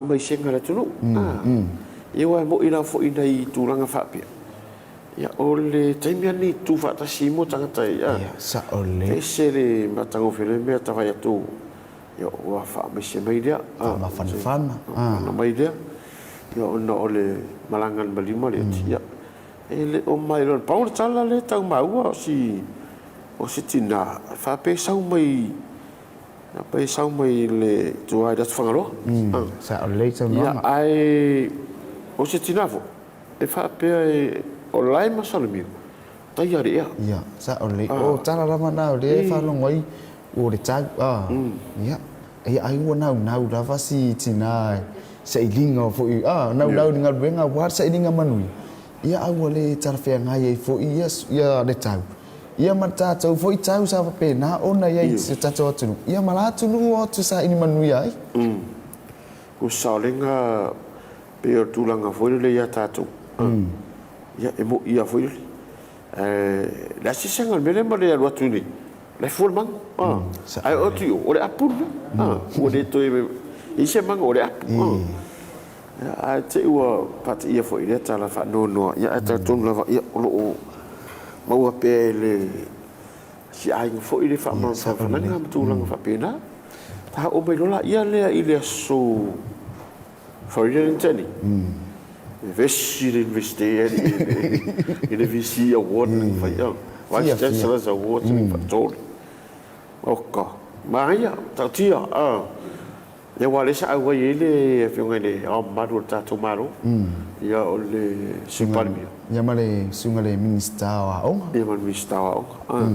Maisega o le atunuu. Ia aua e moni lava foi i nai tulaga faapea, ia o le taimi lava lenei e tutu faatasi ai mo tagata ia. Ia, sao lelei. E ese le matagofie o lea mea ta vaai atu ia ua faamaise mai lea. Faamafanafana. Faamafana mai lea, ia ona o le malaga a le maliu ma le eti, ia e le o mailoa. Pau le tala lea e tau maua o si tina e faapea e sau mai Pe sau mai le tua i le Atu Fagaloa. Sao lelei saunoaga. Ia, ae o se tina foi e faapea e o la e masalomia, tai a le ea. Ia, sao lelei. O tala lava na o lea e faalogo ai ua le tau. Ia, ia ai ua naunau lava si tina i sailiga foi, naunau i le galuega aua le sailiga manuia, ia a ua le talafeagai ai foi ia le tau. Ia ma le tatou foi tau sa faapena ona i ai i si o tatou atunuu, ia ma la atunuu o atu saili manuia ai. Ua saolega pei o le tulaga foi lele ia tatou, ia e mo'i lava foi lele. Ae o le asiasiga o le mea lea ma le alu atu i inei, o la e fua le mago, ae oo atu i o, o le apu le mea, ua le toe i ai se mago, o le apu. Ae te i ua faateia foi i lea tala faanoanoa, ia ae talitonu lava ia o lo o maua pea e le si aiga foi le faamafanafanaga ma tulaga faapena. Ta oo mai loa laia lea i le aso Friday lea na tea nei, vevesi le Universite i le VC Award na fai, Vice Chancellor's Award na faatolu. Oka, manaia, matautia. Ia aua o lea sa auai ai le Afioga i le Ao Mamalu o le tatou Malo, ia o le Sui Palemia. Ia ma le Susuga i le Minisita o Aoga. Ia ma le Minisita o Aoga.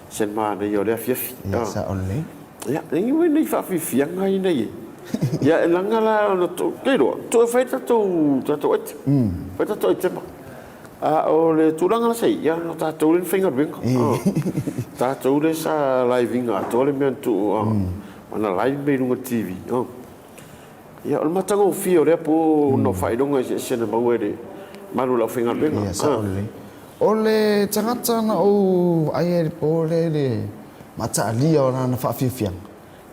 Se manaia o lea afiafi. Ia sao lelei. Ia, e i ai nai faafiafiaga ia na i ai. Ia e laga la ona ou te iloa, toe fai tatou aitema. Fai tatou aitema. A o le tulaga la sa i ai, ia o tatou lea na faigaluega. Tatou lea sa live ina atoa le mea na tuu. Ana live mai luga TV. Ia, o le matagofie o lea po ona o faailoga eseese na maua e le malu o le aufaigaluega. Ia, sao lelei. O le tagata na ou vaai ai i le po lea i le mataalia o lana faafiafiaga,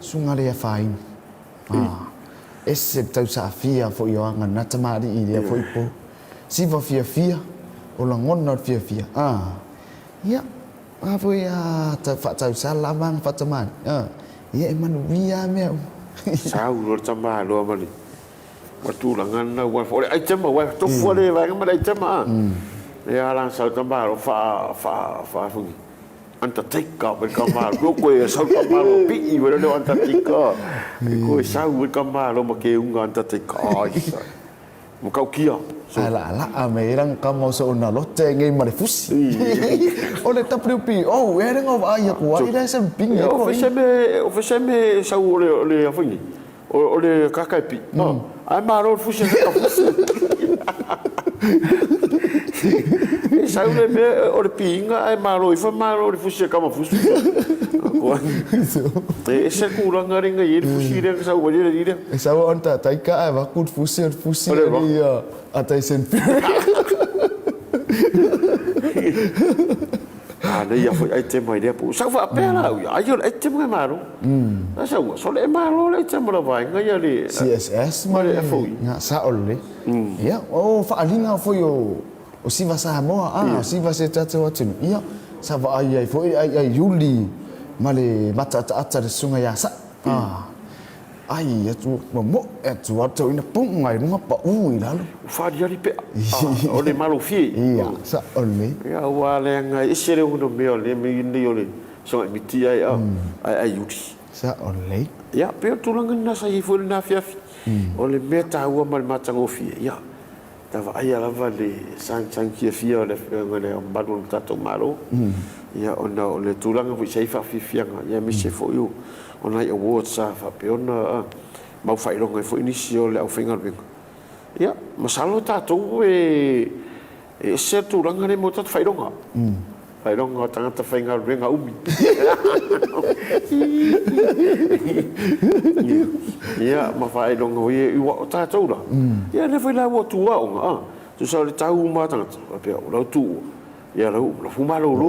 susuga lea ia Fainu. Ese le tausaafia foi o aga na tamalii i lea foi po. Siva fiafia, o lagona o le fiafia. Ia, A foi a tau faatausala lava ana faatamali, a, ia e manuia a mea uma. Sau loa le tamaloa ma le ma le tulaga lena aua o le aitema aua e tofu lava le vaega ma le aitema a. Lea la sau le tamaloa faa faa faa foi Antarctica mai le tamaloa koe sau le tamaloa pii mai lea o Antarctica koe sau mai le tamaloa ma keuga Antarctica ai. Matautia. Ae laalaa mai ai lana tama o soona lote ngei ma le fusi. O le WPO ea le na vaai atu ai lea se mpingi ai koina. O fese me sau o le o le foi nei. O le kaka e pi. Ae malo le fusi e ka fusi. E sau le mea o le piiga ae malo ifo malo le fusi e kama fusi. E ese le tulaga lea na i ai le fusi lea na sau ai le alii lea. E sau ona tatai ka ae avatu le fusi o le fusi e alii a Tyson Fury. Manaia foi item mai lea puu. Sau faapea la au ia, ai o le item e malo. A sau, sole e malo le item o le vaega ia le CSS ma le FOI. Nga sao lelei. Ia, o faaaliga foi o O Siva Samoa, a, o Siva se tatou atunuu, ia, sa vaai ai foi le aiai Iuli ma le mataataata le susuga ia Sa'a, a, ai atu, ua moe atu lava le toeaina puga i luga pau i lalo. Ua faaliali pea, a, o le malofie. Ia, sao lelei. Ia, aua leaga e ese le onomea o le mea lenei o le susuga i Miti ae, a, aiai Iuli. Sao lelei. Ia, pei o le tulaga lena sa i ai foi lena afiafi. O le mea taua ma le matagofie, ia, Ta vaaia lava le sagisagi fiafia o le Afioga i Le Ao Mamalu o le tatou Malo, ia ona o le tulaga foi sa i ai faafiafiaga, ia aemaise foi o nai awards sa faapea ona mau faailoga ai foi nisi o le aufaigaluega. Ia, masalo tatou e ese le tulaga lea mo tatou faailoga. Faailoga o tagata faigaluega umi. Ia, ma faailoga foi ia, aua o tatou la, ia lea foi la ua tuaoga, a, tusa o le tau uma a tagata, faapea o lau tuua, ia lau fu malolo,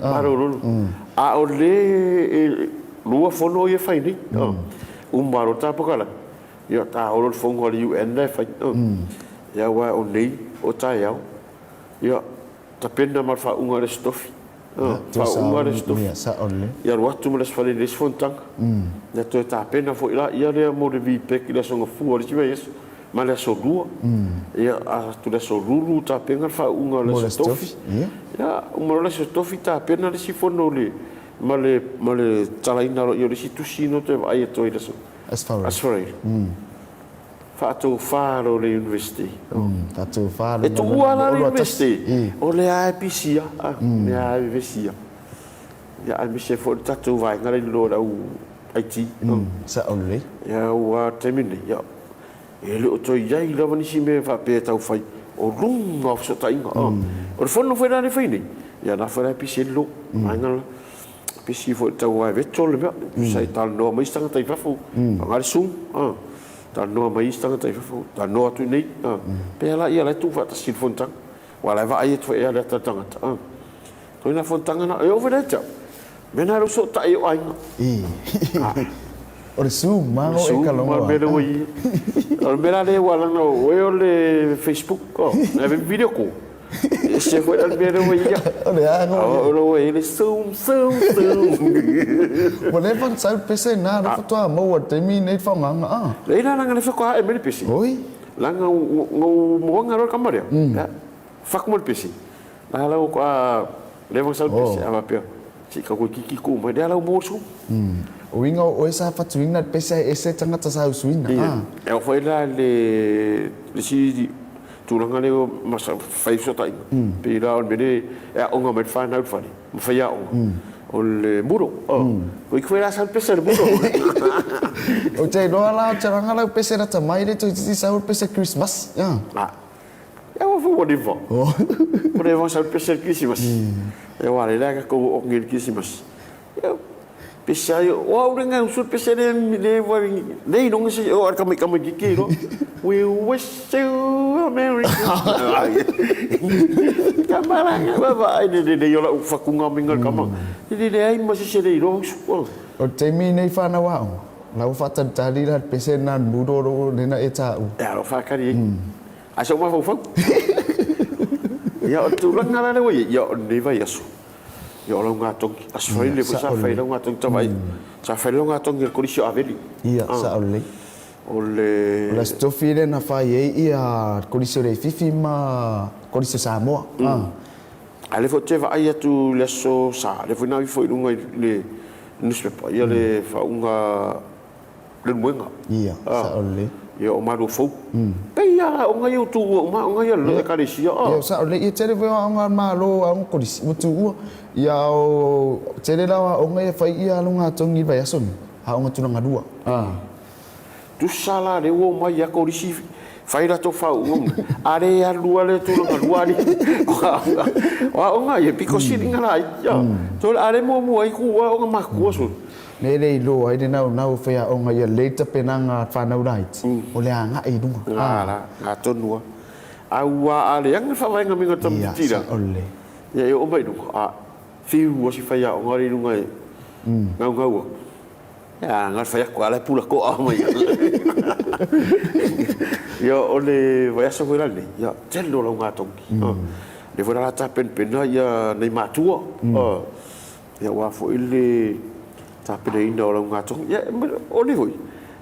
malolo. A o le lua fono ia e fai nei, uma loa le ta pokalame. Ia, tāolo le fono a le UN la e fai. Ia, aua o nei, o taeao, ia, tapena ma le faauuga o le Aso Tofi. Faauuga le Aso Tofi. Ia alu atu ma le Aso Faraile i le isi fonotaga. Ia toe tapena foi la ia lea mo le VPEC i le Aso Gafua o le isi vaiaso ma le Aso Lua. Ia atu le Aso Lulu tapena le faauuga o le Aso Tofi. Ia uma loa le Aso Tofi tapena le isi fono ma le ma le talaina loa o le isi tusi na toe vaai atu ai i le Aso Faraile. Faatofa loa le University. Faatofa E tuua la le University, o lea lava e pisi lava, o lea lava e vevesi lava. Ia aemaise foi o le tatou vaega lea i lalo o le au IT. Sao lelei. Ia aua o le taimi lenei, ia, e le o toe i ai lava nisi mea faapea e tau fai o luga o fesootaiga. O le fono foi la lea e fai nei, ia o lena foi la e pisi ai le lo, vaega la. Pisi foi i le tau vaeveto le mea, tusa e talanoa mai isi tagata i fafo, faaaoga le Zoom, talanoa mai isi tagata i fafo, talanoa atu i inei, pea la ia la e tuufaatasi i le fonotaga, aua o la e vaai atu foi i ai le ata o le tagata. Toi na fonotaga na, e oo foi la ia te au, mea na e le fesootai ai o aiga. O le Zoom, ma o e kalongo. O le Zoom, ma le mea lea ua i ai. O le mea la lea ua lana o oe o le Facebook, na e video call. E ese foi la le mea lea ua i ai. O le a ua i ai. O lo ua i ai le Zoom, Zoom, Zoom. Ua leva ona sau le pese lena, lea faatoa maua i le taimi lenei le faaaogaina, a. Leai la, leaga lea faatoa ae mai le pese. Oi. Leaga na ou moaga loa le tama lea, fatu mai le pese. La la ua leva ona sau le pese, a faapea, se i tau toeitiiti tuu mai, lea la ua maua le Zoom. O uiga o oe sa fatuina le pese ae ese tagata sa usuina, a. E oo foi la i le isi tulaga lea ua fai fesootaiga, pei la o le mea lea e aoga mai le fanau i le fale ma faiaoga, o le Moodle. Toeitiiti foi la sau le pese o le Moodle. Ou te iloa la, ou te laga lau pese lata mai lea toeitiiti sau le pese Christmas. Ia ua foi ua leva. Ua leva ona sau le pese o le Kerisimasi. Ia aua o lea la tatou oo atu nei i le Kerisimasi. Ia pese ai, o au le usu le pese lea le iloga se o le tamaitiiti iloa. We wish you a merry Christmas. Tama la vaavaai le lelei o lau fatuga maiga o le tama. E leai ma se isi e le iloa usu. O le taimi lenei fanau aoga, la ua faatalitali la le pese lena le noodle lena e taua. Ia, o lo o faatali ai. Ae sa ou mafaufau. Ia, o le tulaga la lea ua i ai, ia, o lenei vaiaso, ia, o laugatogi. Aso Faraile foi sa fai laugatogi tavaai. Sa fai laugatogi a le Kolisi o Aveli. Ia, sao lelei. O le... O le Aso Tofi lea na fai ai ia Kolisi o Leififi ma Kolisi o Samoa. A o lea foi ou te vaai atu i le Aso Sa, lea foi na ifo i luga i le newspaper, ia le faauuga le moega. Ia, sao lelei. Ia, o Maluafou. Pei lava aoga ia ua tuua uma aoga ia a le Ekalesia. Ia, sao lelei. Ia, tele foi o aoga a le Malo, aoga kolisi, ua tuua. Ia, o tele la o aoga ia fai ia alogatogi i le vaiaso lenei, aoga tulaga lua. Tusa la lea ua omai lava kolisi fai latou faauuga, a le alu lava le tulaga lua alii. O aoga ia, pito sili na laiti. A le muamua ai tuua aoga matutua sole. Mea lea i iloa ai le naunau o faiaoga ia lelei tapenaga a fanau laiti, o le agai i luga. Nga la, nga tonu lava. A ua a leaga le faavaega maiga o le tamaitiiti la. Ia, sao lelei. Ia e oo mai i luga, a fiu lava si faiaoga lea i luga e gaugau atu. Ia, na o le fai atu lava la e pula toa mai. Ia, o le vaiaso foi la lenei, ia, tele o laugatogi. Lea foi la o le a tapenapena ia nai matua. Ia aua foi le tapenaina o laugatogi. Ia, o lea foi,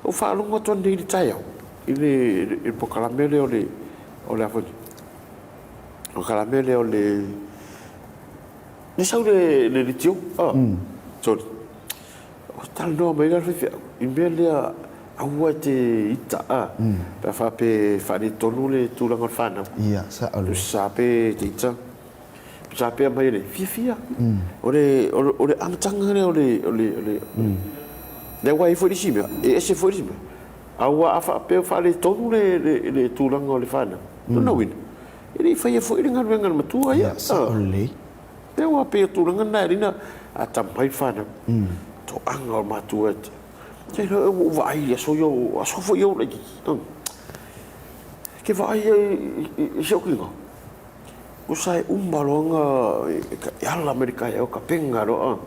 ua faalogo atu ananei i le taeao i le polokalame lea o le, o le a foi, polokalame lea o le, le sau le leitio, sorry. O talanoa mai la le faifeau i le mea lea aua e te ita a, pe a faapea e faaletonu le tulaga o le fanau. Ia, sao lelei. Tusa pe te ita. Sa pea mai le fiafia. O le, o le amataga lea o le, o le, o le, lea ua i ai foi le isi mea, e ese foi le isi mea. Aua a faapea o faaletonu le, le, le tulaga o le fanau, lona uiga, e le i faia foi le galuega a le matua ia. Ia, sao lelei. Lea ua pei o tulaga na e ala ai ona atamamai le fanau. Toaga o le matua e te, te iloa ua ou vaai i aso ia, o aso foi ia ua laitiiti. E te vaai ai i si ou tina, Tusa e uma loa ona e ala mai le taeao tapena loa,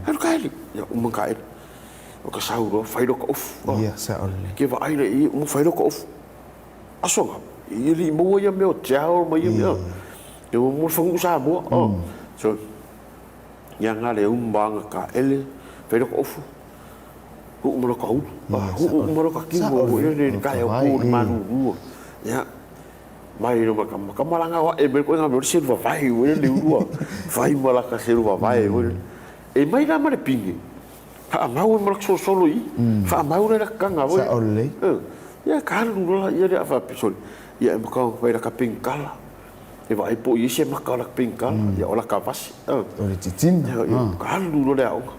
alu ka eli. Ia uma ka eli. O ka sau loa fai loa ka ofu. Ia, sao lelei. Ke vaai lea i i, fai loa ka ofu. Aso nga, e le i maua ia mea o gel ma ia mea. E mo le fagu'u Samoa. So, ia nga le uma anga ka ele, fai loa ka ofu. Uu ma loa ka ulu. Uu ma loa ka kimu o ia le kai o ku le malulu. Ia, mai lo ma ka malanga wa e me ko nga me se vavae o le ulua. Fai ma la ka se vavae o. E mai la ma le pinge. Faamau e ma laka solosolo i i. Faamau la i laka kaga foi. Sao lelei. Ia ka alu loa la ia lea faapea sole. Ia e maka fai laka pengkala. E vaai po o i ai se maka o laka pengkala. Ia o laka vasi. O le titina. Ia ka alu loa le aoga.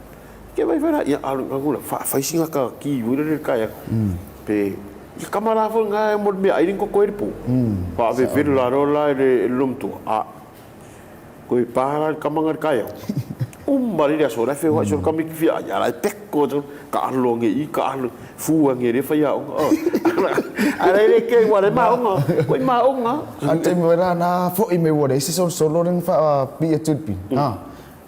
Ke vai fai la ia alu alu la faafai sina ka ki foi lele i le kayak. Pe ia kama la foi nga mo le mea ai koko e le po. Faavevelo la loa la e le lomatua. A Koe pā la le kama nga le kaeo. Uma le aso la feoai so kami ki fia ia la e peko atu ka alo ange i ka alo fu ange le whai aonga. Ara le ke wa le maonga. Koe maonga. A te mo ra na fo'i me ua le isi solosolo le wha pi atu pi. Ha.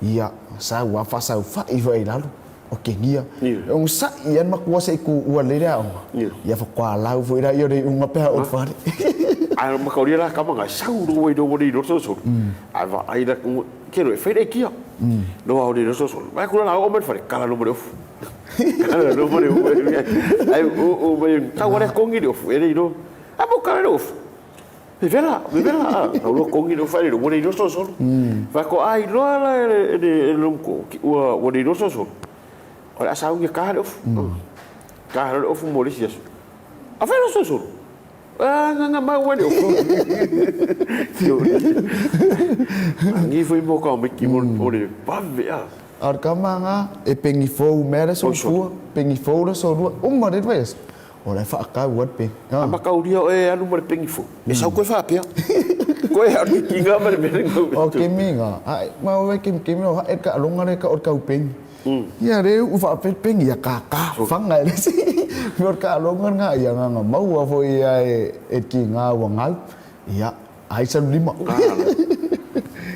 Ia sa ua fa sa fa i vai lalo. O ke ngia. O sa i an makua se ku ua le le aonga. Ia fa kwa lau foi ra i o le unga pea o whare. Ai makauri la kama nga sau ro wai ro wai ro so so. Ai va ai la ke ro e whai le kia. No au le ro so so. Vai kura la o me whare kala no mo le ofu. Kala no mo le ofu. Ai o o mai tau wale kongi le ofu. E le ro. A mo kala le ofu. Me vela, me vela. Au lo kongi le whare ro mo le ro so so. Vai ko ai loa la e le lomko ua ua le ro so so. O le asa ungi ka le ofu. Ka le ofu mo le si aso. A whai ro so so. Nga mau wale o Angi foi mo ka miki mo o le pave a. A o le kama nga e pengi fou mea le soifua, pengi fou le solua, uma le vaiaso. O la e faakau a le pengi. A makauria oe e alu ma le pengi fou. E sau koe faapea. Koe alu ki nga ma le mea ngau. O kemi nga, ae ma oe kemi kemi o hae ka alonga le ka o le kau pengi. Ia le u faapepengi ia kākā whanga e lesi. Me o ka longa ngā ia ngā ngā maua fo ia e e ki ngā ua ngau. Ia, ai sa lima.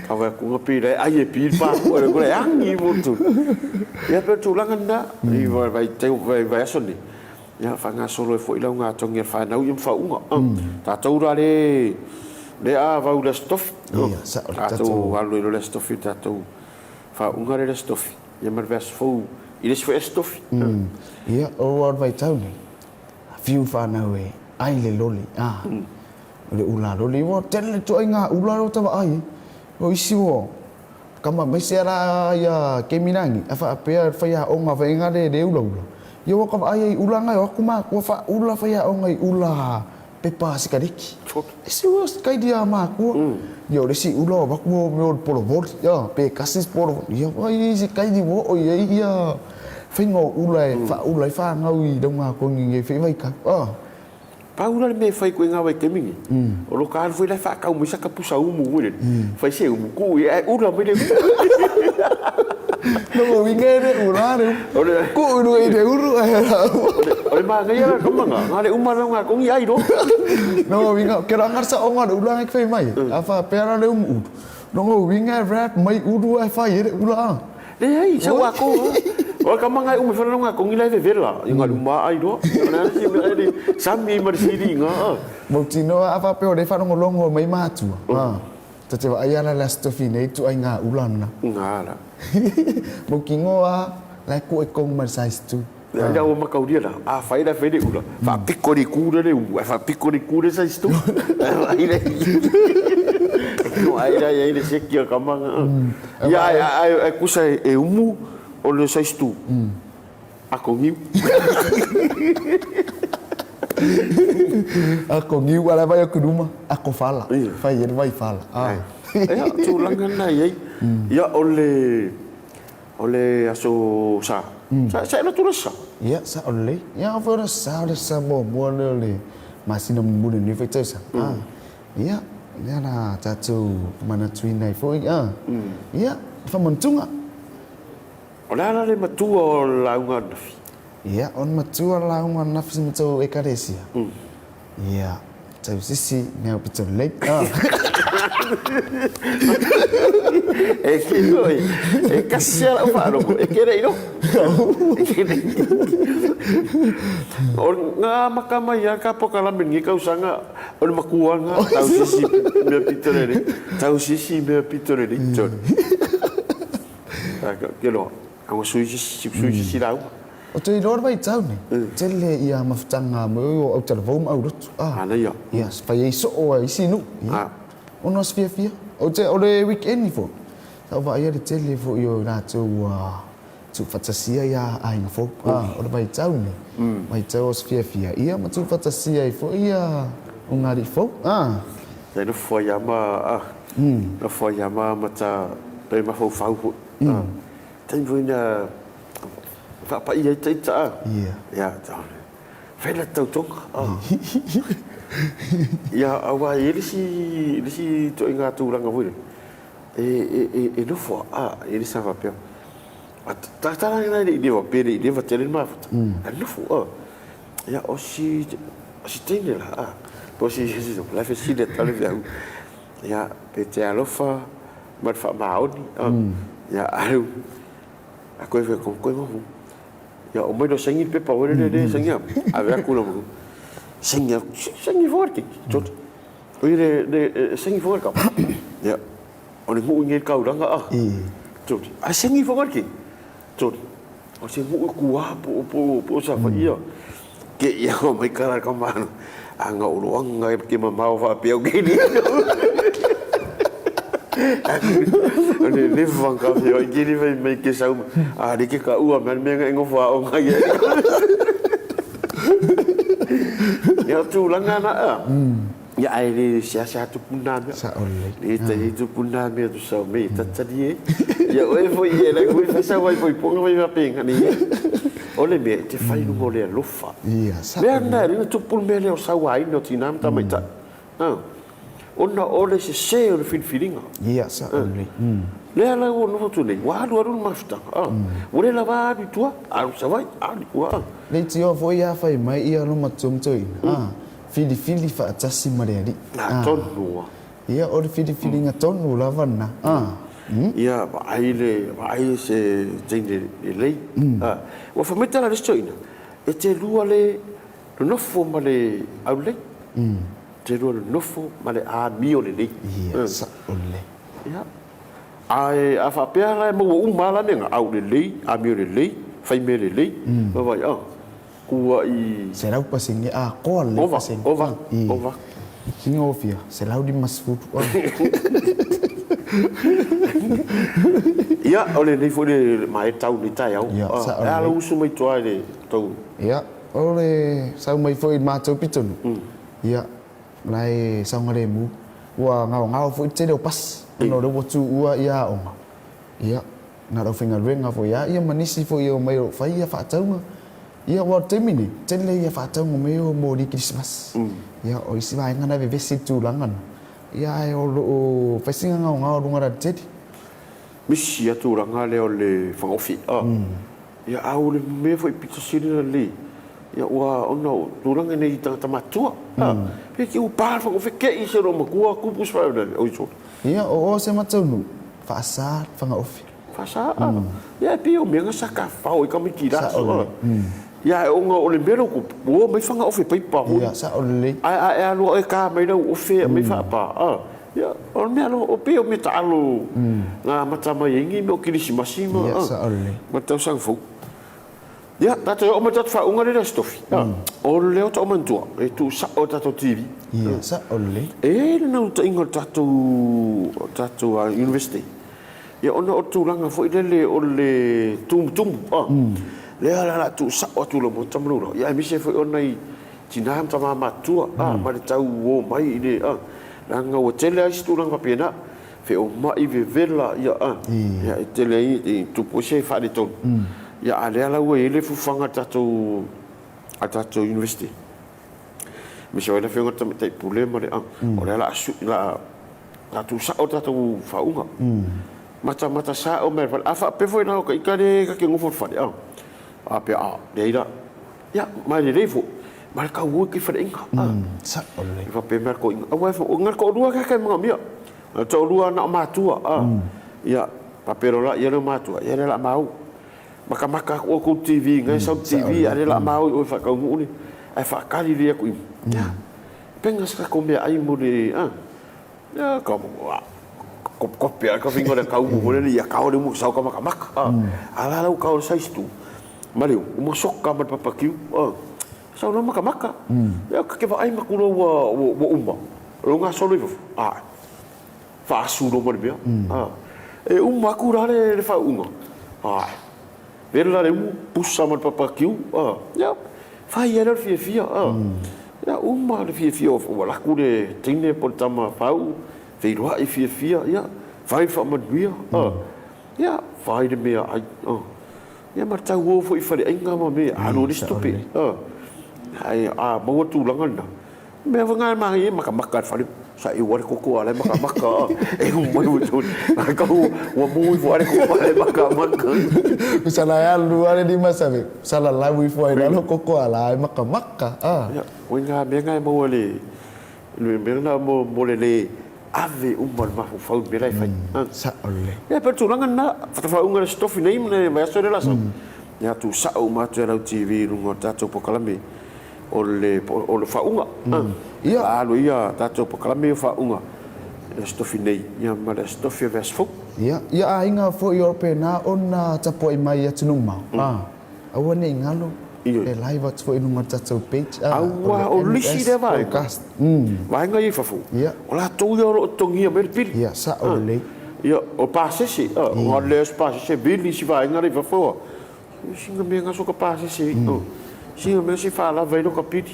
Ka wai kunga pira ai e pir pa ko le ko le angi mo tu. Ia pe tu langa na i vai vai te vai vai aso ni. Ia whanga solo e fo i lau ngā tongi e whanau i mwhaunga. Tātou rā le le a vau le stofi. Ia, sa o Tātou alu i le stofi tātou Faauga le isi tofi, ia ma le vaiaso fou i le isi foi aso tofi. Ia, o au le vaitau nei, fiu whanau e ai le loli, a, o le ula loli, ua tele le tuaiga ula lea ua ta vaai ai. O isi ua kama mai se ala ia Kemilangi, a faapea le faiaoga faiga le le ulaula. Ia ua ka vaai ai i ula ngai o aku makua faaula faiaoga i ula pepa sikareki. Ese ua kaidi a makua. Ia o le isi ula o avatu o mea o le polovoli, ia, pe kasi se polovoli. Ia ua i se kaidi ua oo i ai ia faiga o ula e faaula ai fanau i lauga kogi nei fai vaitau. Ah. Pau la le mea e fai koe ngā wai kemingi. O lo ka alu foi la e whaakau mai sa ka pusa umu foi lele. Fai se umu ku i ae ula mai le umu. No uiga e le ula le umu. Ku uru i le uru ae la umu. O le māngaia la ka manga, ngā le uma lau ngā kongi ai ro. No uiga, ke ra ngarsa o ngā le ula ngai fai mai. A whapea la le umu uru. No uiga e wrap mai uru ae fai e le ula a. Leai, sau a ko. O ka manga e ume whana ngā kongi lai vevela. I ngā luma ai roa. Sami ma le siri ngā. Mautinoa a whapea o le whalongolongo mai mātua. Ta te vaai ala le aso tofi nei tu ai ngā ulana. Ngā la. Maukinoa la e ku e kong ma le size tu. Ina ua makauria la, a whai la whai le ula, whapiko ni kura le umu, whapiko ni kura size tu. Ai le, ai la ai le seki o ka manga. Ia ai ai ai kusa e umu o le size tu. Ako ngiu. Ako ngiu ala vai aku ruma, ako fala. Fai e vai fala. Ah. Ia tulaga na i ai. Ia o le O le aso sa. Sa sa ela tula sa. Ia, sa o lelei. Ia, foi o le sa, o le sa muamua lea o le masina mulimuli lenei foi tausaga. Ah, ia, lea la tatou manatuina ai foi, ah. Ia, faamanatunga. O le a la le matua o le lauga anafi? Ia, o le matua o le lauga anafi sa matou Ekalesia. Ia, Tausisi mea pito lelei. E kino e, e kasi a lau faalogo, e kere i O ngā maka mai a ka pokalame ni kausaga o le makuaga tausisi mea pito lelei, tausisi mea pito lelei. Ke loa, anga sui sisi lauga. O te iloa le vaitau nei, tele ia mafutaga mo e o autalavou ma aulotu. Manaia. Ia, fai ai soo a isi nuu. Ia. Ona o se fiafia. Ou te, o le weekend foi, sa ou vaaia le tele foi o i latou ua tuufaatasia ia aiga fou. O le vaitau nei, vaitau o se fiafia, ia ma tuufaatasia ai foi ia ugaalii fou. Sa nofo ai lava ma, nofo ai lava ma ta toe mafaufau foi. Taimi foi na faapaia ai ita a. Ia. Ia, fai la tautoga. Ia, aua e i ai le isi, le isi ituaiga tulaga foi lele, e nofo a, e le sa faapea, tala lena e le i leva, pe le i leva tele le mafuta, ae nofo a. Ia, o si, o si teine la, a, po o si, la e fesili atu lava le feau, ia, pe te alofa ma le faamaoni, ia, ae, a koe fai atu, koe mafu. Ia, omai loa saini le pepa foi lele lea e sainia, ave atu la saini atu, saini foi le keiki, George. O le le saini foi le kapa. Ia, o le nuu i nei taulaga a. George, ae saini foi le keiki. George, o se nuu i tua po po po sa fai ia. Ke ia o mai kala ka mano. Anga o loanga e ke mamao faapea o kini. O le le whanga whio i kini whai mai ke sau. A le ke ka ua mea mea ngai ngofo a o ngai e. Ia o tūlanga na a. Ia ai le sea tupu nā mea. Sa o le. Le tai tupu nā mea tu sau me tatari e. Ia oe foi e la kui whai wai foi ponga wai wapenga ni e. O le mea, te whai runga o le alofa. Ia, sa Mea nā, ringa tupu le mea lea o sauaina o tinā ma tamaitai. Ona o le sesē o le filifiliga. Ia, sa o le. Lea la ua nofo atu nei, ua alualu le mafutaga. Ua le lava alu i tua, alu i Savaii, alu i tua. Leitioa foi a fai mai ia loma tumtuina, filifili faatasi ma le Alii. Na tonu a. Ia, o le filifiliga tonu lava lena. Ia, vaai le, vaai se teine lelei. Ua fai mai tala a le isi toeaina, e te lua le nonofo ma le aulelei. Te lua nonofo ma le amio lelei. Ia, sao lelei. Ia. Ae a faapea la e maua uma lava la mea na, aulelei, amio lelei, fai mea lelei, vaai, a, kua i. 100% atoa lelei Ova, pasene. ova, ova. Sina ofia, 150. Ia, o lenei foi le ma e tau nei taeao. Ia, sao E lelei. ala usu mai tua i le tou. Ia, o le sau mai foi i le matou pitonu, ia, la e saogalemu. Ua gaogao foi le tele o pasi, ona o lea ua tuua ia aoga. Ia, na o le aufaigaluega foi lava ia ma nisi foi e omai o lo o fai ia faatauga. Ia, aua o le taimi nei, tele ia faatauga mai o moli kerisimasi. Ia, o isi vaega na e vevesi i le tulaga lena. Ia, ae o lo o fai sina gaogao i luga o le alatele. Misi lava tulaga lea o le fagaofi. Ia, a o le mea foi pito sili ona lelei, ia ua ona o tulaga nei i tagata matutua. Pe ke ua pa le fagaofi ke i se loomatua kupu se faalavelave, oi sole. Ia, o o se mataunuu, faasa le fagaofi. Faasa, ia e pei o mea na sa tafafao ai tamaiti i la Sao aso. lelei. Ia, ae ona o le mea lea ua tupu, ua omai fagaofi paipa foi. Ia, sao lelei. Ae a e alu e ka mai lau ofe e aumai faapa, ia, o le mea lea, o pei o mea taalo na amata mai ai nei mea o Kerisimasi ma, Ia, sao lelei. ma le tausaga fou. Ia, tatou oo mai le tatou faauuga lea i le Aso Tofi. O lea ua tau manatua, e tuu sao i le tatou TV. Ia, sao lelei. E i ai le naunautaiga o le tatou, tatou University, ia ona o le tulaga foi lele o le tumutumu, lea la o le a tuu sao atu i lau maota ma lou laoa, ia aemaise foi o nai tina ma tama matutua, ma le tau o mai i le, leaga ua tele lava isi tulaga faapena, feomai, vevela, ia, ia e tele ai, e tupu ai se faaletonu. Ia, a o lea la ua i ai le fuafuaga a le tatou, a le tatou University, aemaise foi le Afioga i le Tamaitai Pule ma le, o lea o le a sui, o le a tuusao le tatou faauuga. Matamata sao mai le fale. A faapea foi la o ta ita lea ta te nofo i le fale, a faapea, a, leai la. Ia, ma e lelei foi. Ma le tau o i faleaiga. Sa'o lelei. E faapea mai le toeaina, aua e na o le toalua lava e manaomia. Na o le toalua na o matua. Ia, faapea loa laia lea o matua, ia lea o le a ma o. Matamata atu oe i tou TV na e sau i le TV a o lea o le a ma o i o e faataunuu le, ae faatali lelei atu i i. Ia, pega se tatou meaai mo le, a. Ia, kope lava le tafiga o le tau foi lele ia kao le uma sau ka matamata. A la la ua kao le size tu ma le uma soka ma le papakiu. Sau loa matamata. Ia ta te vaai ma tu loa ua uma. Lou gasolo i fafo, a faasu loa ma le mea. E uma atu la le faauuga. A vela le umu, pusa ma le papakiu. Ia fai ai lea o le fiafia. Ia uma le fiafia ua alu atu le teine po o le tama fau, feiloai fiafia, ia fai le faamanuia. Ia fai le meaai. Ia ma le tauo foi i faleaiga ma mea, alu ai le isi tupe. Ae a maua le tulaga lena, mea foi na e manaia e matamata i le fale, saeu lava le koko a o la e matamata lava. E uma ai tau ua mu ifo lava le koko a o la e matamata. Sala e alu lava le lima save, salalau ifo ai i lalo koko a o la e matamata. Ia, o ituaiga mea na e maua i le mea lena mo le le ave uma le mafaufau i le mea la e fai. Sao lelei. Ia, pei o le tulaga lena, faatafaauga i le Aso Tofi nei ma le vaiaso lea o le a sau. Ia, tuusao uma atu e lau TV i luga o le tatou polokalame o le o le faauuga. Ia. Alu ai ia tatou polokalame ia o faauuga i le Aso Tofi nei, ia ma le Aso Tofi o le vaiaso fou. Ia, ia aiga foi o pena ona tapuai mai i atunuu mamao, aua ne i galo e live atu foi i luga o le tatou page, Aua o o le lisi MS lea vaega, Broadcast. vaega ia i fafo, Ia. o latou ia o lo o totogia mai le pili. Ia, sao lelei. Ia, o pasese, o le pasese vili isi vaega la i fafo. Sina mea ngaso ka pasese ai. Sina mea se faalava ai loka pili.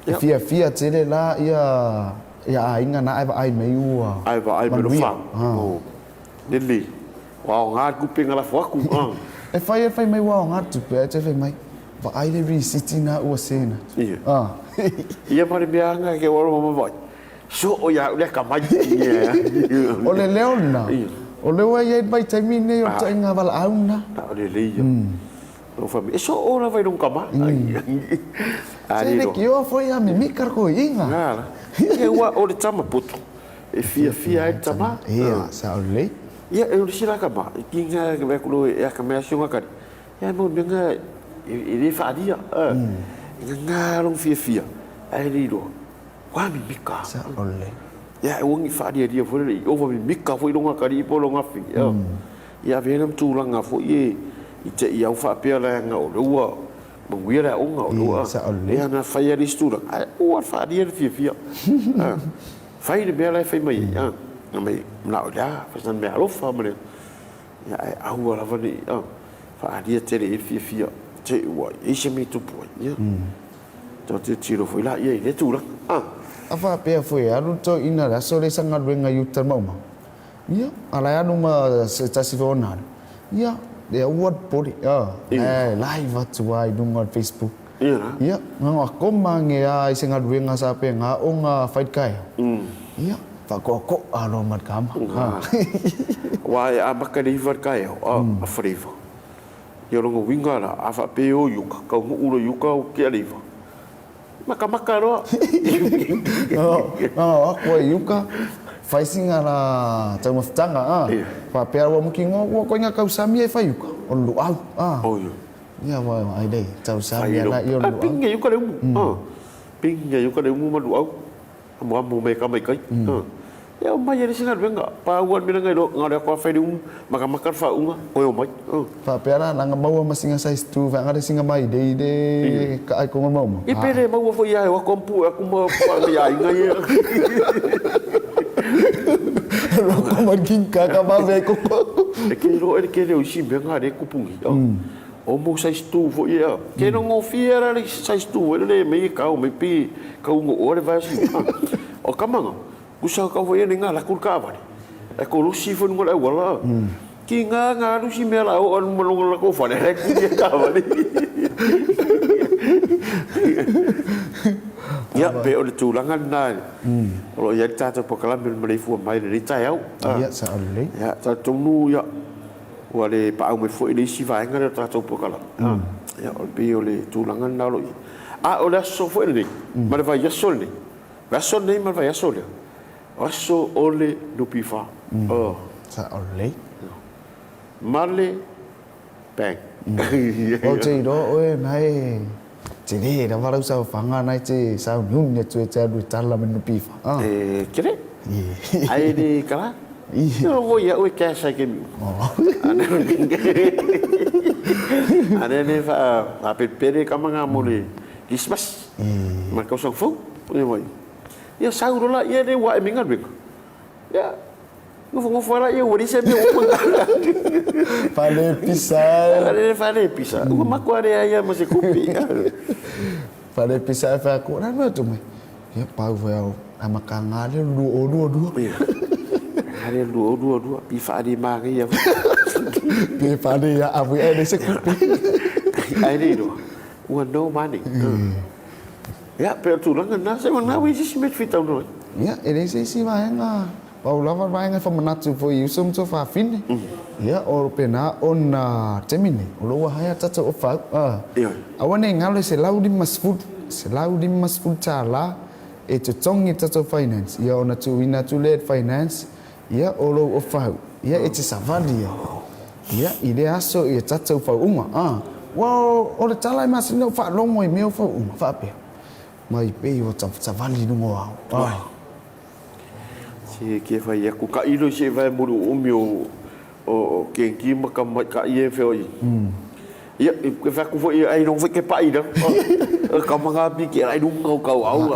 E fiafia tele la ia ia aiga na ae vaai mai ua Ae vaai mai lo manuia. fa. Lele. Ua aoga le tupe na lafo atu. E fai e fai mai ua aoga le tupe ae toe fai mai vaai le risiti na ua send atu. Ia. Ia ma le mea lava na ke ua ma vaai. Soo ia au le akamai. O le leo lena. O lea ua i ai le vaitaimi lenei o le ituaiga valaau lena. O le lelei ia. Lou fai mai, e soo lava i lou tama. Se leitioa foi a mimika le toeaina. Ia ua o le tama poto e fiafia ai le tama. Ia, sao lelei. Ia, e o le isi la tama, e tiga e vaai atu loa e akamai lava si ona tali. Ia e mau mea na e le faaalia. E nana lou fiafia ae le iloa. Ua mimika. Sao lelei. Ia, aua ne i faalialia foi lele, i ova mimika foi lona atalii po o lona afine. Ia avea lea ma tulaga foi e i te i au faapea leaga o lea ua manuia le aoga, o lea ua. Sao lelei. Ia, na fai lava le isi tulaga, ae aua le faaalia le fiafia. Fai le mea la e fai mai ai, fai mai, manao i le a, fai sana meaalofa ma le. Ia, ae aua lava ne i faaalia tele i ai le fiafia, te i ua i ai se mea e tupu ai. Ia. Tou tilotilo foi la ia i lea tulaga. A faapea foi e alu le toeaina i le aso lea i sa galuega i uta i Maumau, ia, a la e alu ma se tasi foi o ona alu, ia, e aua le popole, a, la e live atu lava i luga o le Facebook. Ia, na ona koma ane lava i se galuega sa pena ona fai le taeao, ia, faatoatoa loa ma le tama. Aua e amata i le 9 i le taeao, a, afa le 9. Ia o lona uiga la, a faapea e o i uka, taunuu loa i uka ua tea le iva. Matamata loa. Na o atu ai i uka, fai sina la taumafataga a. Faapea ua mutinoa ua koe na tausami e fai uka, o le luau a. Ia ua ai lei, tausami ala ia o le luau. Pinga i uka le umu. Pinga i uka le umu ma luau. Amoamo mai e ka maikai. Ia omai e le isi galuega. Pau lava le mea na iloa, na o le atu lava fai le umu, matamata le faauuga, toe omai. Faapea la, leaga maua ma sina size tu vaega le sina mailei le ka ai konga maumau. Ia pe le maua foi ia e o atu pue atu ma mai aiga ia. Loko ma kinka ka vave ai koko aku. E ke iloa e le tele o isi mea na le tupu nei. O mo size tu foi ia. Ke no gofie la le size tu foi le mei e kau mai pe kau ngo oa le vae si. O kamanga, kusa kau foi ia nga la kul kaavale. E kolosi foi luga o le auala. Ki nga nga alu si mea la o alu ma luga la kou fale, le kuli e kaavale. Ia, pe o le tulaga lena o lo o i ai le tatou polokalame o le maleifua mai i lenei taeao. Ia, sao lelei. Ia, talitonu ia, ua le paau mai foi le isi vaega lea o le tatou polokalame. Ia, o le pei o le tulaga lena o lo o i ai. A o le aso foi lenei ma le vaiaso lenei, le aso lenei ma le vaiaso lea, o aso o le NPF. Oh. Sa'o lelei. Ma le bank. Ou te iloa oe na e tele lava lau saofaga na e te sauniuni atu e te alu e tala ma le NPF. E tele. Ae le kala. Io voi au e cash ai ke miu. Ane ne fa a pepere ka manga mo le Christmas. Ma ka usang fou. Ia mai. Ia sau rola ia le wa e minga luega. Ia ngofo ngofo ala ia ua se mea ua Fale pisa. Ale fale pisa. Ua mako are ia ma se kupi. Fale pisa e whea ko rā noa tu mai. Ia pau whea o a makanga le lua o lua lua. Ia. Ale lua o lua lua pi whaare mā ia. Pi whaare ia awi e le se kupi. Ai le roa. Ua no money. Ia, pe o tulaga na, se mana ui sisi me whitau noa. Ia, e leai se isi vaega, pau lava le vaega e faamanatu foi i uso ma tuafafine. Ia, o pena ona taimi nei, o lo o ua hae a tatou ofa au. Aua ne i galo e $150, $150 e totogi e tatou finance, ia ona tuuina atu lea e le finance, ia o lou ofa au, ia e te savali ai, ia i lea aso ia tatou fauuma. Ua o le tala e masani ona ou faalogo i mea o fauuma, faapea, mai pei ua savali i luga o ao. Se ke fai aku ka ilo se vai muru umi o o kenki ma ka mai ka ie fe oi. Ia ke fai aku foi ai no foi ke pai da. Ka manga pi ke ai lunga o kau au.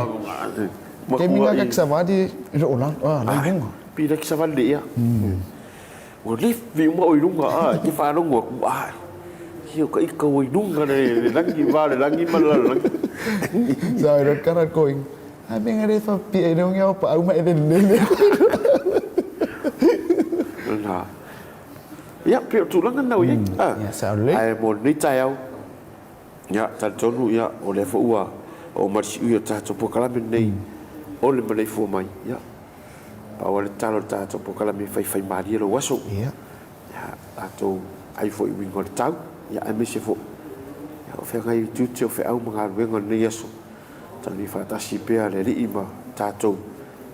Ke minga ka savali i ro la la lunga. Pi la ki savali le ia. Ua le fi uma o i lunga a ke whalongo aku a. Ia ka ika o i lunga le langi va le langi ma le langi. Sa ro kara ko Ai me ngare fa pi e leong iau pa au ma ele lele. Na. Ia, pe o tulaga nau iai. Ia, sa o lelei. Ae mo lenei taeao, ia, talitonu, ia, o lea foi ua oo mai le siui o le tatou polokalame lenei o le maleifua mai. Ia, pau lava le tatalo i le tatou polokalame, faifaimalie lou aso. Ia. Ia, tatou ai foi i uiga o le tau, ia, aemaise foi, ia, o feagai i tiute o feau ma galuega o lenei aso. Tali faatasi pea le Alii ma tatou,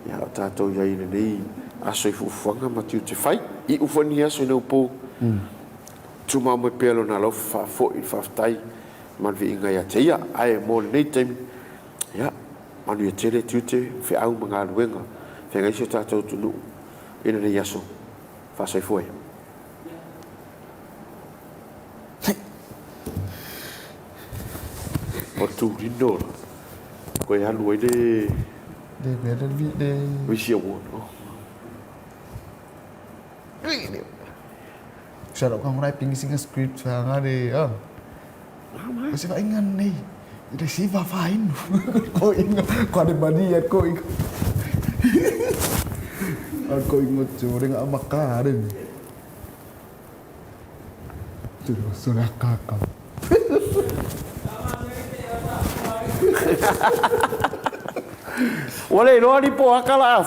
ia o tatou i ai i lenei aso i fuafuaga ma tiute fai. Iu foi lenei aso i Naupo, tumau mai pea Lona alofa faafoi i le faafetai ma le viiga ia te Ia. Ae mo lenei taimi, ia, manuia tele tiute, feau ma galuega, feagai si o tatou atunuu i lenei aso. Faasoifua e. O Turino la, koe alu ai le... Le mea le... Le... Visi Award. Oh. Sa ro kang rai pingi singa script sa nga le ah. O se vainga nei. Le si va fa inu. Ko inga ko le mani ya ko inga. A ko inga chore nga maka re. Ua le iloa ni poaka la a